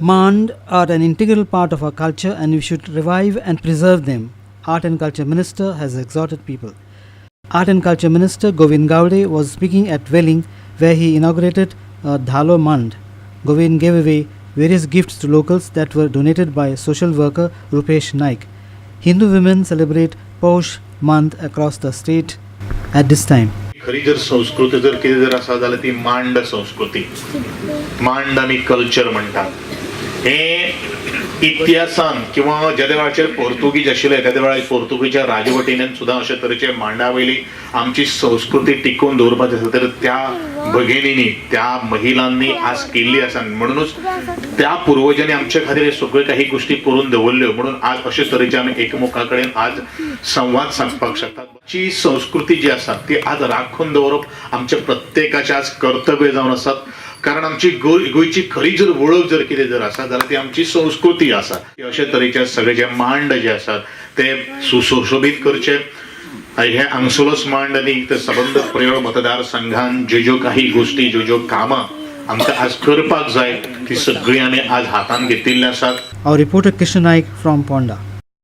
Mand are an integral part of our culture and we should revive and preserve them, Art and Culture Minister has exhorted people. Art and Culture Minister Govind Gaude was speaking at Veling, where he inaugurated a Dhalo Mand. Govind gave away various gifts to locals that were donated by social worker Rupesh Naik. Hindu women celebrate Paush month across the state at this time. खरी जर संस्कृती जर कितें जर आसा जाल्यार ती मांड संस्कृती, मांड आमी कल्चर म्हणटात. हे इतिहासान किंवा जेदे वेळाचेर पोर्तुगीज आशिल्ले तेदे वेळार पोर्तुगीच्या राजवटीन सुद्दां अशे तरेचे मांडा वयली आमची संस्कृती टिकोवन दवरपाची आसा तर त्या भगिनींनी, त्या महिलांनी आज केल्ली आसा. म्हणूनच त्या पुर्वजांनी आमचे खातीर हे सगळ्यो काही गोष्टी करून दवरल्यो, म्हणून आज अशे तरेचे आमी एकमुखा कडेन आज संवाद सादपाक शकतात. जी संस्कृती जी आसा ती आज राखून दवरप आमच्या प्रत्येकाचे आज कर्तव्य जावन आसात, कारण आमची गोंयची खरी जर वळख जर कितें जर आसा जाल्यार ती आमची संस्कृती आसा. अशे तरेचे सगळे जे मांड जे आसात ते सुशोभीत करचे. हे हांगसरलोच मांड न्ही तर सबंद प्रियोळ मतदारसंघान ज्यो ज्यो काही गोष्टी, ज्यो ज्यो कामां आमकां आज करपाक जाय ती सगळीं आमी आज हातान घेतिल्ली आसात. Our reporter Krishna Naik from Ponda.